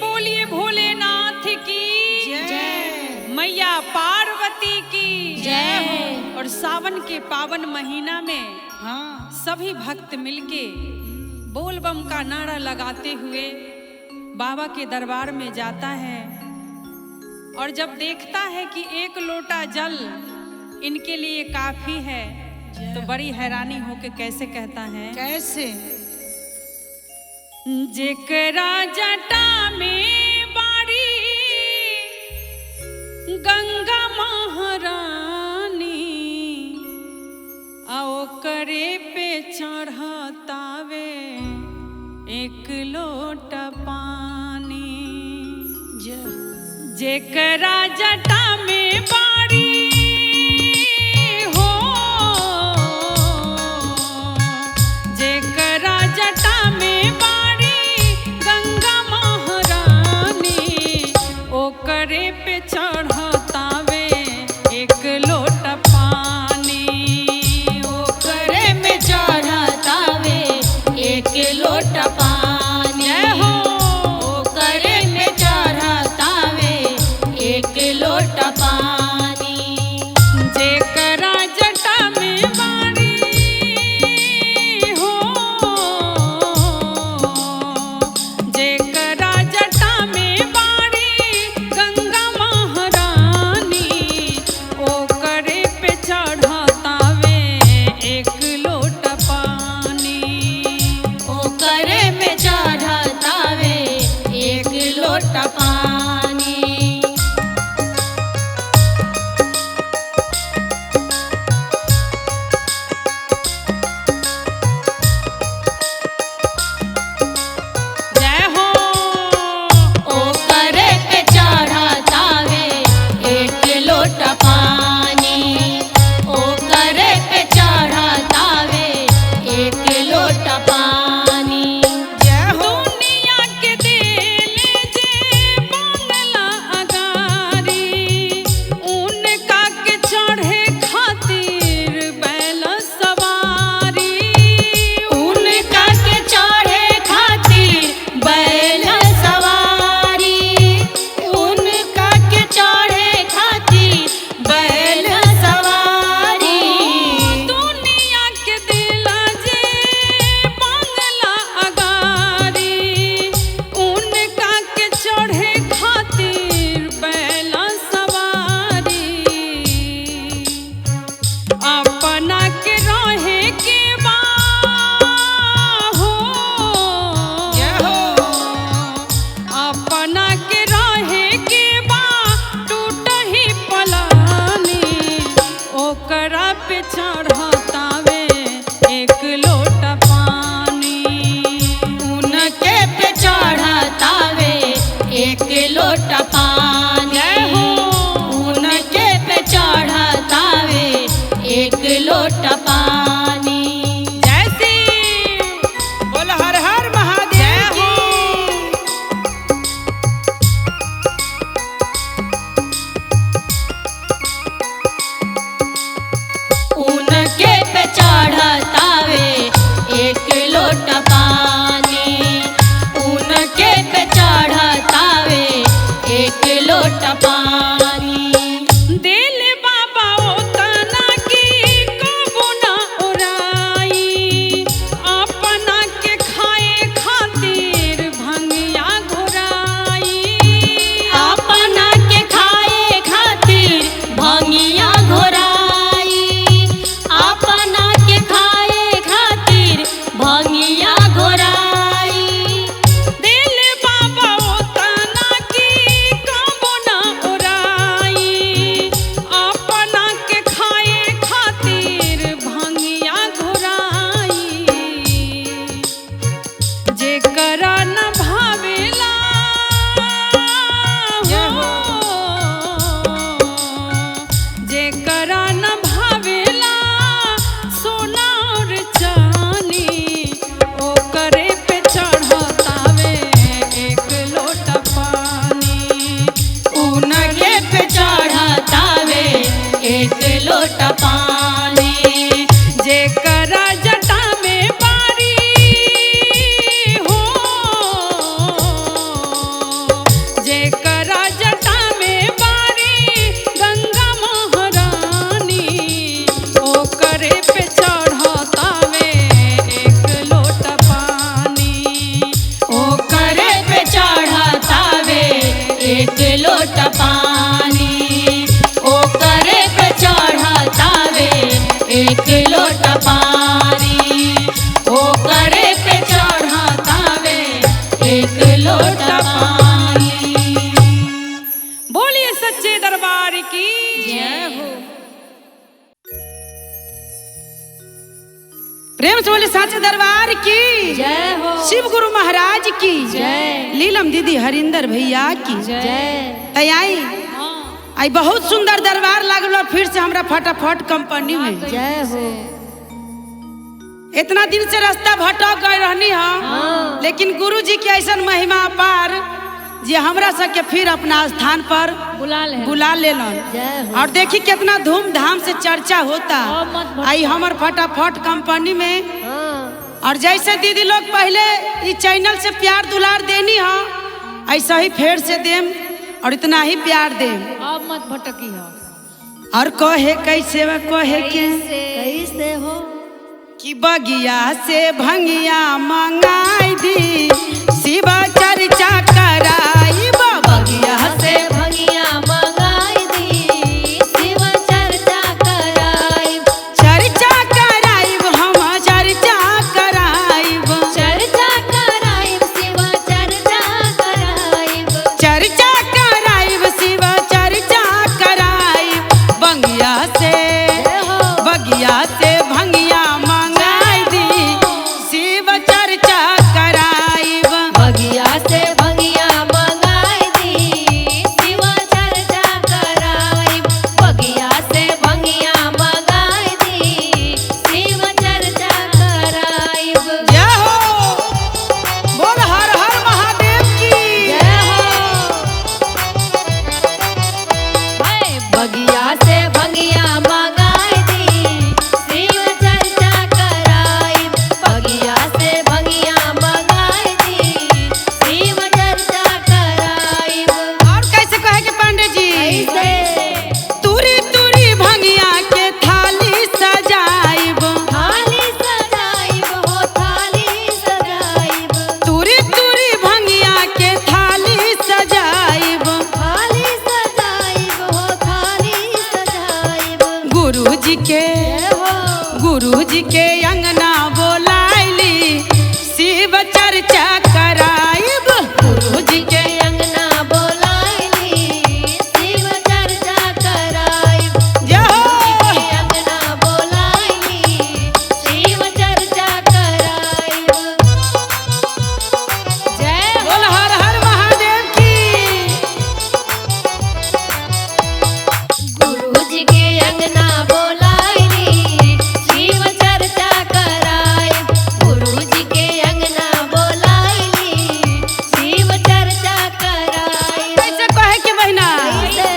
बोलिए भोलेनाथ की जय, मैया पार्वती की जय। और सावन के पावन महीना में हाँ सभी भक्त मिलके बोलबम का नारा लगाते हुए बाबा के दरबार में जाता है और जब देखता है कि एक लोटा जल इनके लिए काफी है तो बड़ी हैरानी होके कैसे कहता है, कैसे? जेकरा जटा में बारी गंगा महारानी आओ करे पे चढ़तावे एक लोटा पानी। जय। जेकरा जटा में बारी हो, जेकरा जटा में बारी गंगा महारानी ओकरे पे चढ़तावे एक लोटा पानी। ओकरे में चढ़तावे एक लोटा पानी। जय हो। ओकरे में चढ़तावे एक लोटा पानी। जेकरा जटा में बारी हो, जेकरा जटा में बारी गंगा महारानी ओकरे पे चढ़तावे एक लोटा पानी। ओकरे में चढ़तावे एक लोटा पानी। जय हो। ओकरे पे चढ़तावे एक लोटा पानी। ओकरे पे चढ़तावे एक लोटा पानी। जय हो। दुनिया के दिल जे बंगला अगारी उनका के चढ़े खातिर बैल सवारी। उनका के चढ़े खातिर बैल सवारी। उनका के चढ़े खातिर बैल सवारी। दुनिया के दिल जे बंगला अगारी उनका के चढ़े खातिर बैल सवारी। अपना के रहे के बा हो, जय हो। अपना के रहे के बा टूटही पलानी ओकरा पे चढ़तावे एक लोटा पानी। उनके पे चढ़तावे एक लोटा पानी। जय हो। उनके पे चढ़तावे एक लोटा पानी। जय शिव। बोल हर हर महादेव जय हो। की। उनके पे चढ़तावे एक लोटा पानी। उनके पे चढ़तावे एक लोटा पानी। दिल बाबा ओतना की कबो ना उड़ाई अपना के खाए खातिर भंगिया घोराई। अपना के खाए खातिर भंगिया घोराई। अपना के खाए खातिर भंगिया घोराई। दिल बाबा ओतना की कबो ना बोले साचे दरबार की जय हो। शिव गुरु महाराज की जय। लीलम दीदी हरिंदर भैया की जय। तैयारी आई बहुत सुंदर दरबार लागल फिर से हमरा फटाफट कंपनी में। जय हो। इतना दिन से रास्ता भटक गए रहनी हम, लेकिन गुरु जी के ऐसा महिमा अपार जे हमरा सबके फिर अपना स्थान पर बुला लेलन। और देखी कितना धूमधाम से चर्चा होता आई हमर फटाफट कंपनी में। और जैसे दीदी लोग पहले इस चैनल से प्यार दुलार देनी हो, ऐसा ही फिर से देम और इतना ही प्यार देम। अब मत भटकी हो। और कहे कैसे व कहे के कैसे हो कि बगिया से भंगिया मंगाई दी शिवा चर्चा कराई। बगिया से भंगिया मंगाई दी शिव चर्चा कराई। चर्चा कराई हम चर्चा कराई। चर्चा कराई शिव चर्चा कराई। चर्चा कराई शिव चर्चा कराई। बगिया से बगिया से भंगिया मंगाई दी शिव चर्चा कराई। बगिया से भंगिया मंगाई दी शिव चर्चा कराई। बगिया से भंगिया मंगाई दी शिव चर्चा कराई। जय हो, बोल हर हर महादेव की जय हो। बगिया से भंगिया मंगाई दी शिव चर्चा कराई। बगिया से भंगिया मंगाई दी शिव चर्चा कराई। और कैसे कहे के पांडे जी? कैसे? तुरी तुरी भंगिया के थाली सजाइब। थाली सजाइब हो थाली सजाइब। तुरी तुरी भंगिया के थाली सजाइब। थाली सजाइब हो थाली सजाइब। गुरुजी के जय हो। गुरुजी के अंगना बोलाइली शिव चर्चा कराइब। गुरुजी के अंगना बोलाइली शिव चर्चा कराइब। जय हो। अंगना बोलाइली शिव चर्चा कराइब। जय बोल हर हर महादेव की। गुरुजी के अंगना बोलाइली शिव चर्चा कराइब। गुरुजी के अंगना बोलाइली शिव चर्चा कराइब। कैसे कहे के बहिना? कैसे?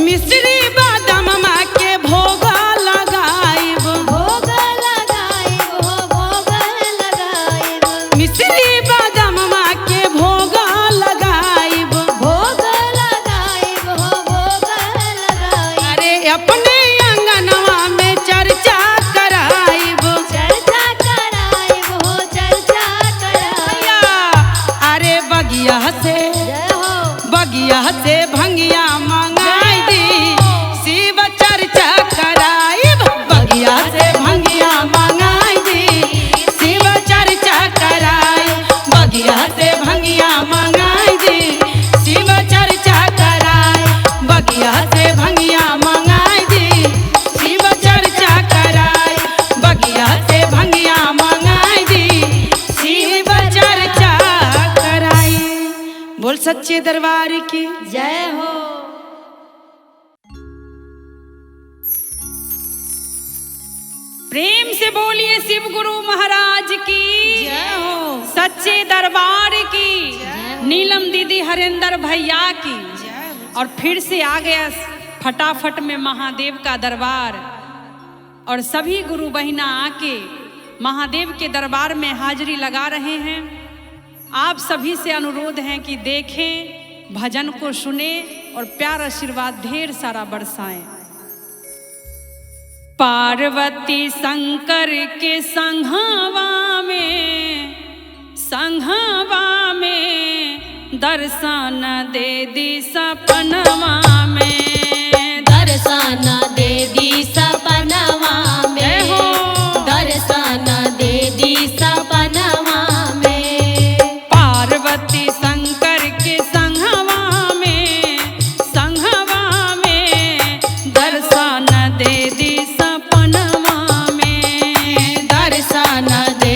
मिश्री बादाम माँ के भोग लगाइब। भोग लगाइब हो भोग लगाइब। मिश्री बादाम माँ के भोग लगाइब। भोग लगाइब हो भोग लगाइब। अरे अपने अंगनवा में चर्चा कराइब। चर्चा कराइब हो चर्चा कराइब। अरे बगिया से जय हो। बगिया से भंगिया मंगाई दी शिव चर्चा कराइब। बगिया से भंगिया मंगाई दी शिव चर्चा कराइब। बगिया से भंगिया मंगाई दी शिव चर्चा कराइब। बगिया से भंगिया मंगाई दी शिव चर्चा कराइब। बगिया से भंगिया मंगाई दी शिव चर्चा कराइब। बोल सच्चे दरबार की जय हो। प्रेम से बोलिए शिव गुरु महाराज की जय हो। सच्चे दरबार की, नीलम दीदी हरिंदर भैया की। और फिर से आ गया फटाफट में महादेव का दरबार। और सभी गुरु बहिना आके महादेव के दरबार में हाजिरी लगा रहे हैं। आप सभी से अनुरोध है कि देखें, भजन को सुने और प्यार आशीर्वाद ढेर सारा बरसाएं। पार्वती शंकर के संघवा में दर्शन दे दी सपनवा में। दर्शन दे दी सपनवा में। जय हो। दर्शन दे दी सपनवा में। पार्वती शंकर के संघवा में दर्शन दे दी सपनवा में। दर्शन दे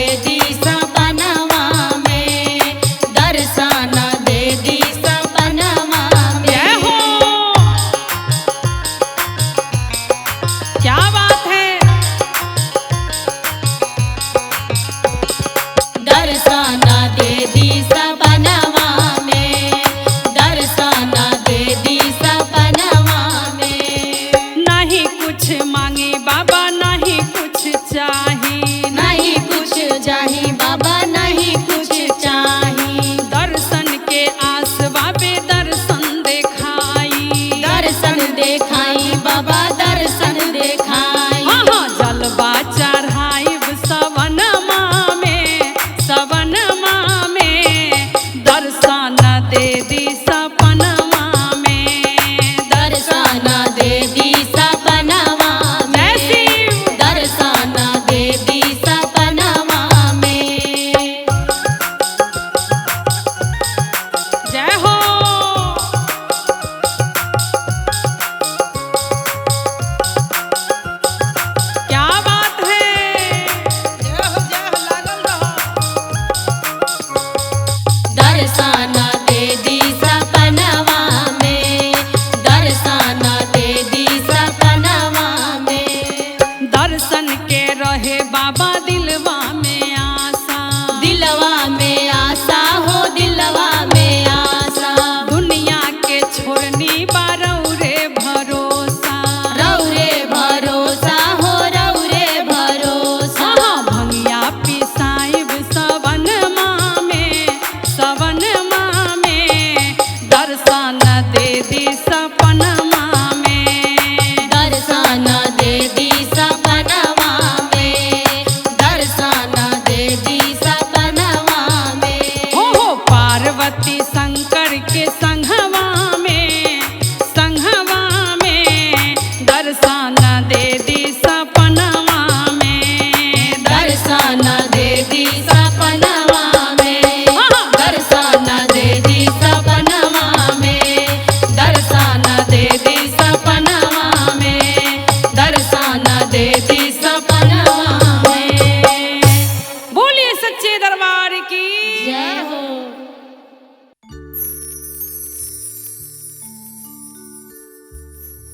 दरबार की जय हो।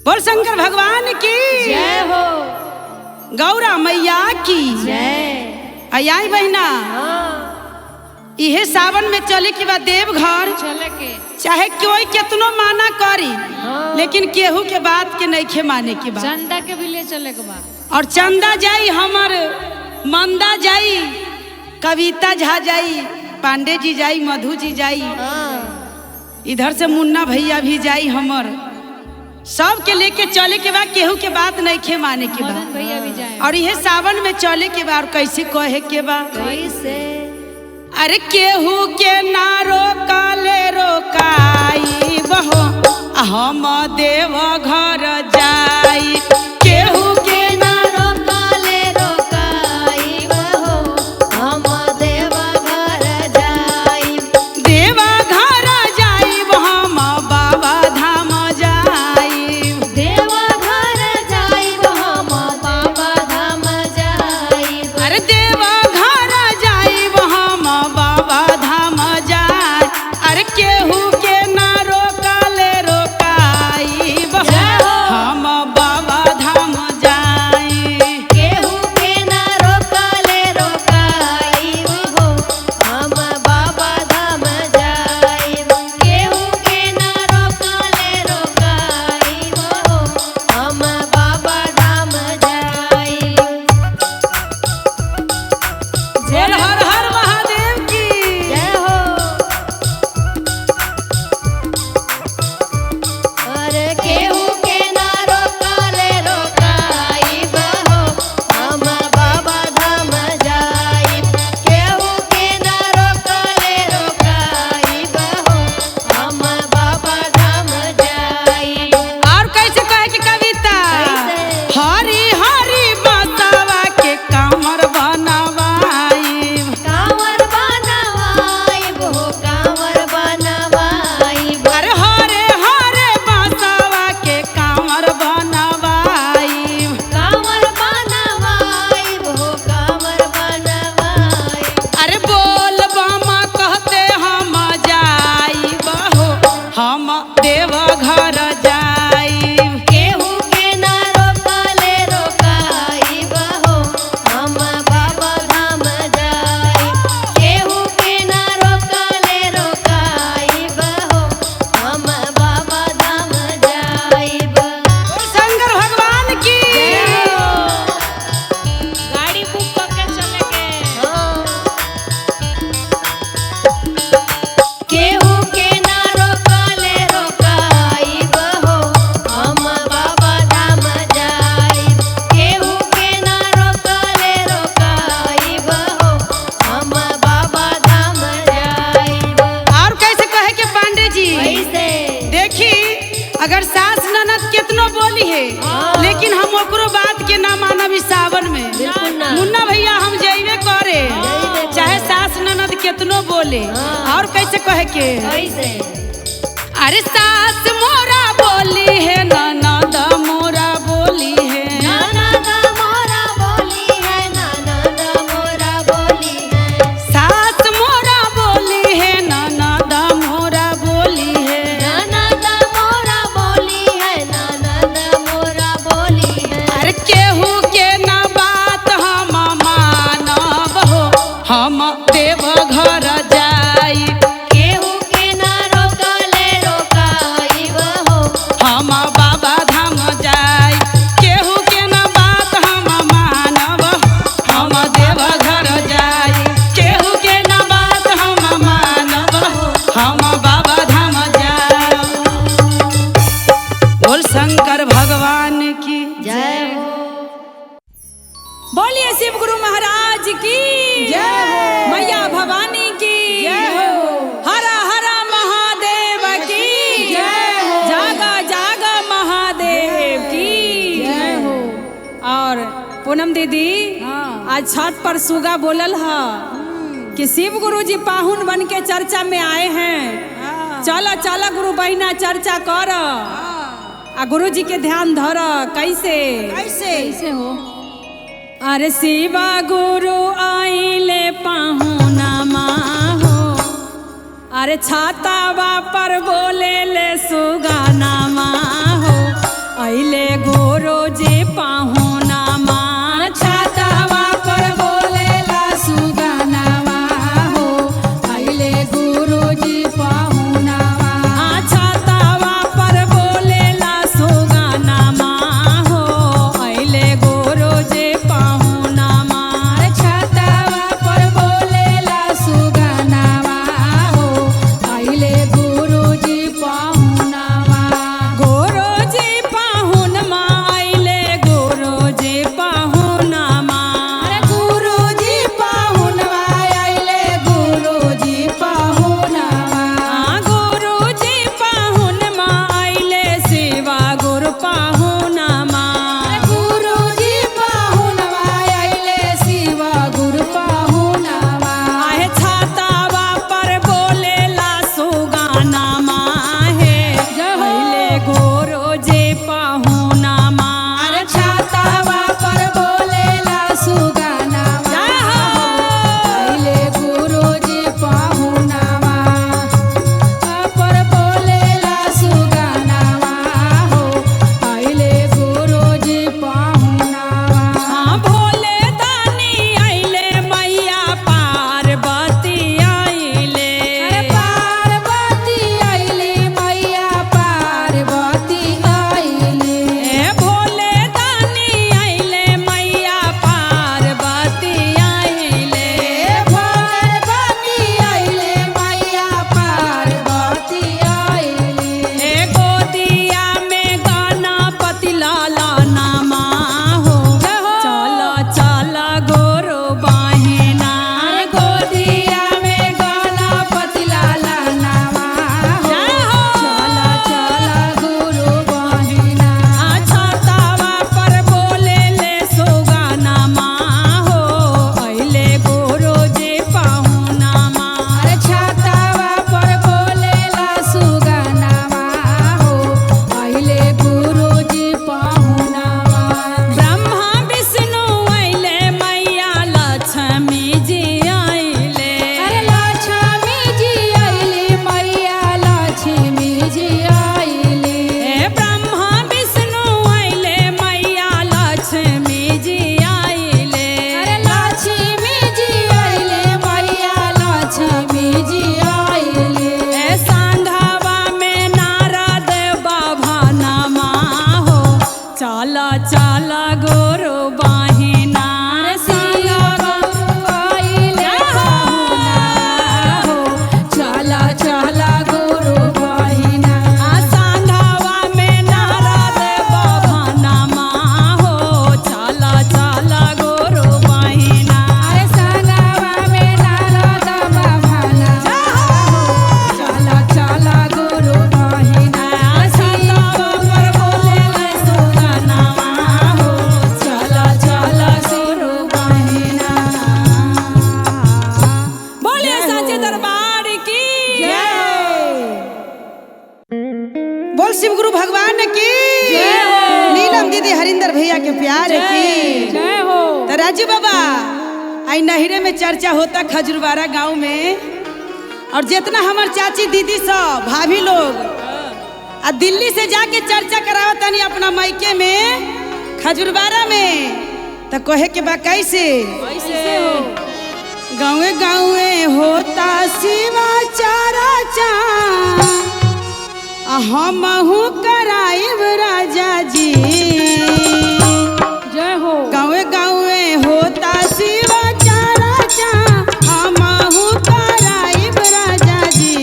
बोल शंकर भगवान की जय हो। गौरा मैया की जय। आई बहिना, इहे सावन में चले के बाद देवघर चले के, चाहे कोई केतनो माना करी, लेकिन केहू के बात के नइखे माने के बाद। चंदा के भी ले चले के बा। और चंदा जाई, हमर मंदा जाई, कविता झा जाई, पांडे जी जाई, मधु जी जाई, इधर से मुन्ना भैया भी जाई, हमर सब के लेके चले के बाद केहू के बात नइखे माने के बाद। भैया भी जाए। और यह सावन में चले के बाद कैसे कहे के बा? कैसे? अरे केहू के ना रोकले रोकाई बहो, हम देव घर जाई। केहू के ना रोकले रोकाई बहो, हम देव घर जाई। देव घर जाई, हम बाबा धाम जाई। देव घर जाई, हम बाबा धाम जाई। अरे देव घर जाई, हम बाबा धाम जाई। अरे केहू के ना रोकले रोकाई बहो, हम बाबा धाम जाई। केहू के ना रोकले रोकाई हो, हम बाबा धाम जाई। केहू के ना रोकले रोकाई हो, हम बाबा धाम जाई। बोल हर हर महादेव की जय हो। अरे केहू के ना रोकले रोकाई बहो, हम बाबा धाम जाई। केहू के ना रोकले रोकाई बहो, हम बाबा धाम जाई। और कैसे कहे के कविता? कैसे? हरी हरी बसवा के कामर बनवाई। कांवर बनवाई हो, कांवर बनवाई। अरे हरे हरे बसवा के कामर बनवाई। कांवर बनवाई हो, कांवर बनवाई। अरे बोल बमा कहते हम जाई बहो, हम देव घर जाई। केहू के ना रोकले रोकाई बहो, हम बाबा धाम जाई। केहू के ना रोकले रोकाई बहो, हम बाबा धाम जाई। बोल शंकर भगवान की। गाड़ी बुक करके चले के। केहू के ना रोकले रोकाई बहो, हम बाबा धाम जाई। केहू के ना रोकले रोकाई बहो, हम बाबा धाम जाई। और कैसे कहे के पांडे जी? कैसे? देखी, अगर सास ननद केतनो बोली है, लेकिन हम ओकरो बात के ना मानब इस सावन में। बिल्कुल ना। मुन्ना भैया हम जइबे करे, चाहे सास ननद केतनो बोले। और कैसे कहे के? कैसे? अरे सास मोरा बोली है, ननद मोरा बोली है। नाना दा मोरा बोली है, नाना दा मोरा बोली है। सास मोरा बोली है, ननद मोरा बोली है। नाना दा मोरा बोली है, नाना दा मोरा बोली है। अरे केहू के ना बात हम मानब हो, हम देव घर जाई। केहू के ना रोकले रोकाई बहो, हम बाबा धाम जाई। केहू के ना बात हम मानब, हम देव घर जाई। केहू के ना बात हम मानब, हम बाबा धाम जाई। बोल शंकर भगवान की जय हो। बोलिए शिव गुरु महाराज की जय हो। मैया भवानी की जय हो। हरा हरा महादेव की जय हो। जागा जागा महादेव की जय हो। और पूनम दीदी, आज छत पर सुगा बोलल ह कि शिव गुरु जी पाहुन बन के चर्चा में आए हैं। चला चला गुरु बहिना चर्चा कर आ गुरु जी के ध्यान धर। कैसे कैसे? कैसे हो? अरे शिवा गुरु आइले पाहुना। अरे छातावा पर बोले ले सुगाना माँ हो अइले गोरो जे पाहुना माँ। छातावा पर बोलेला सुगानावा हो अइले गुरुजी पाहुनावा। छातावा पर बोलेला सुगाना माँ हो अइले गोरो जे पाहुना माँ। छातावा पर बोलेला सुगानावा हो अइले गुरुजी पाहुनावा। गोरो जे पाहुन माँ अइले गोरो जे पाहुना माँ। अरे गुरुजी पाहुनवा अइले गुरुजी पाहुनावा। गुरु जी पाहुन माँ अइले सेवा गुरु पाहुना माँ। गुरुजी पाहुनवा अइले शिवा गुरु पाहुनावा। आहे छातावा पर बोलेला सुगाना माँ हे जय हो। अइले गोरो जे पाहुना माँ। अरे छातावा पर बोलेला सुगानावा जय हो। अइले गुरुजी पाहुनावा। पर बोलेला सुगानावा हो अइले गुरुजी पाहुनावा। हाँ भोले दानी अइले मैया पार्वती अइले। अरे पार्वती अइले मैया पार्वती अइले। ए भोले दानी अइले मैया पार्वती अइले। पार्वती अइले मैया पार्वती अइले। ए गोदिया में गणपति लाला नामा हो चल चल गोरु बहिना। अरे गोदिया में गणपति लाला नामा हो जय हो। चल चल गुरु बहिना। छातावा पर बोले ले सुगाना माँ हो अइले गोरो जे पाहुना माँ। अरे छातावा पर बोलेला सुगानावा हो अइले गुरुजी पाहुनावा। ब्रह्मा विष्णु अइले मैया लक्ष्मी जी अइले। अरे लक्ष्मी जी अइले मैया लक्ष्मी जी अइले। हे ब्रह्मा विष्णु अइले मैया लक्ष्मी जी अइले। अरे लक्ष्मी जी अइले मैया लक्ष्मी जी अइले। ए सांघावा में नारद बाबा नामा हो चल चल गोरु बहिना। शिव अइले हो चल चल गुरु बहिना। सांघावा में नारद बाबा नामा हो चल चल गोरु बहिना। अरे संगवा में नारद बाबा नामा हो चल चल गुरु बहिना। छातावा पर बोलेला सुगाना हो चल चल गुरु बहिना। बोले साचे दरबार की बोल शिव गुरु भगवान की। नीलम दीदी हरिंदर भैया के प्यार की जय हो। तो राजू बाबा आई नहरे में चर्चा होता खजुरवारा गांव में, और जितना हमार चाची दीदी सब भाभी लोग आ दिल्ली से जाके चर्चा करावत तनी अपना मायके में खजुरवारा में, तो कहे के बा कैसे कैसे हो गाँवे गाँवे होता शिवा चारा चा हमहू कराइब राजा जी। जय हो। गाँवे गाँवे होता शिवा चारा चा हमहू कराइब राजा जी।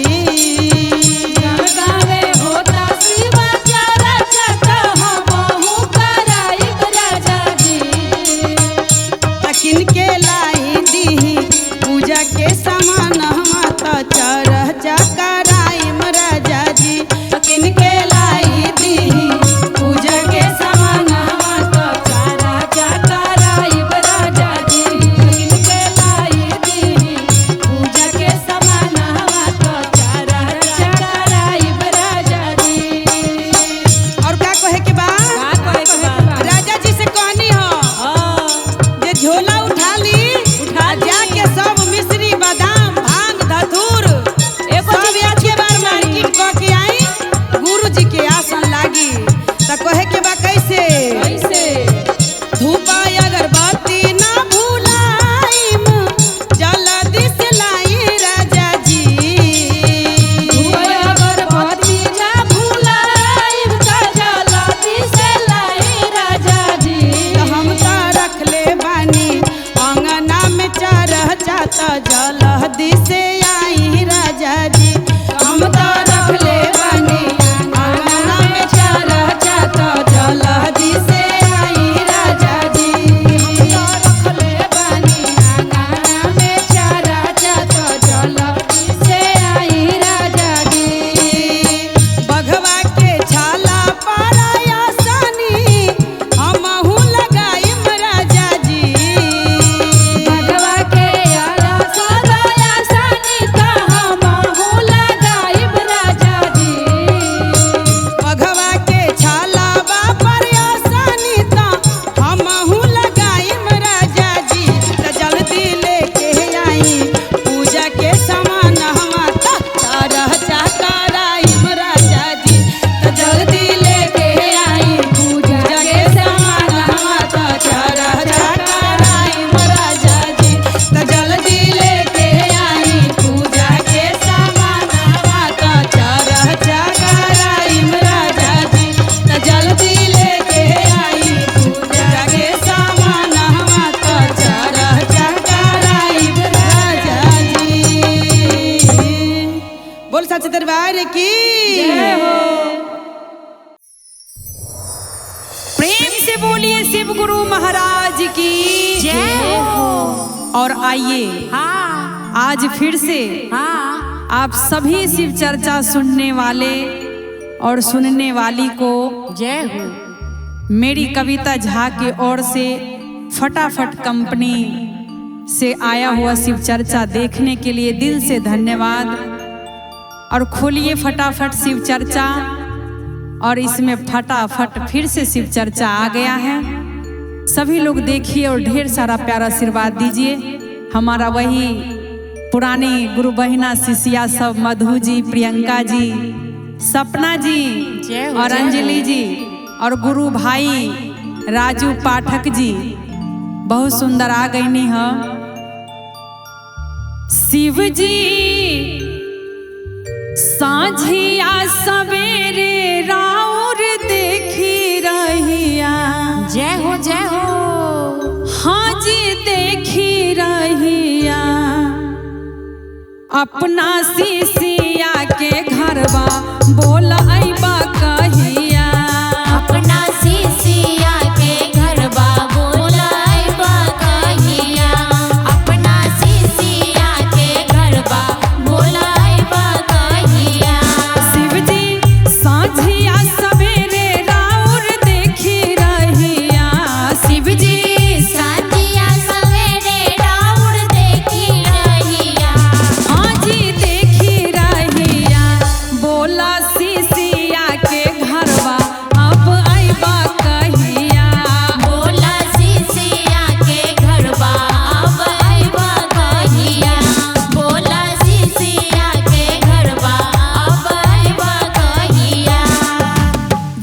गावे होता शिवा चारा चाचा हमहू कराइब राजा जी। तकिन के लाई दीही पूजा के सामान माता चरचा कराइम राजा जी। तकिन के लाई दीही पूजा के सामान माता बोल सच दरबार की जय हो। प्रेम से बोलिए शिव गुरु महाराज की जय हो। और आइए हाँ आज फिर से हाँ आप सभी शिव चर्चा सुनने वाले और सुनने वाली को जय हो। मेरी कविता झा के ओर से फटाफट कंपनी से आया हुआ शिव चर्चा देखने के लिए दिल से धन्यवाद। और खोलिए फटाफट शिव चर्चा, और इसमें फटाफट फिर से शिव चर्चा आ गया है। सभी लोग देखिए और ढेर सारा प्यारा आशीर्वाद दीजिए। हमारा वही पुरानी गुरु बहिना शिष्या सब, मधु जी, प्रियंका जी, सपना जी और अंजलि जी और गुरु भाई राजू पाठक जी, बहुत सुंदर आ गई नी ह। शिव जी सांझिया सवेरे राउर देखी रहिया। जय हो जय हो। हाँ जी देखी रहिया अपना सीसिया के घरवा बोल अइबा कहिया। अपना सीसिया के घरवा बोल अइबा कहिया। अपना सीसिया के घरवा बोल अइबा कहिया। शिवजी सांझिया सवेरे राउर देखी रहिया। शिवजी सांझिया सवेरे राउर देखी रहिया। हाँ जी देखी रहिया बोला सीसिया के घरवा अब अइबा कहिया। बोला सीसिया के घरवा अब अइबा कहिया। बोला सीसिया के घरवा अब अइबा कहिया।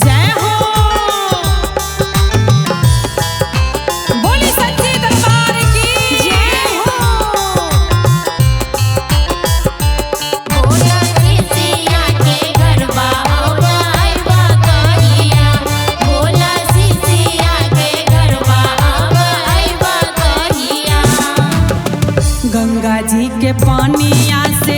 जय हो बोली सच्ची दरबार की जय हो। बोला सीसिया के घरवा अब अइबा कहिया। बोला सीसिया के घरवा अब अइबा कहिया। गंगा जी के पानिया से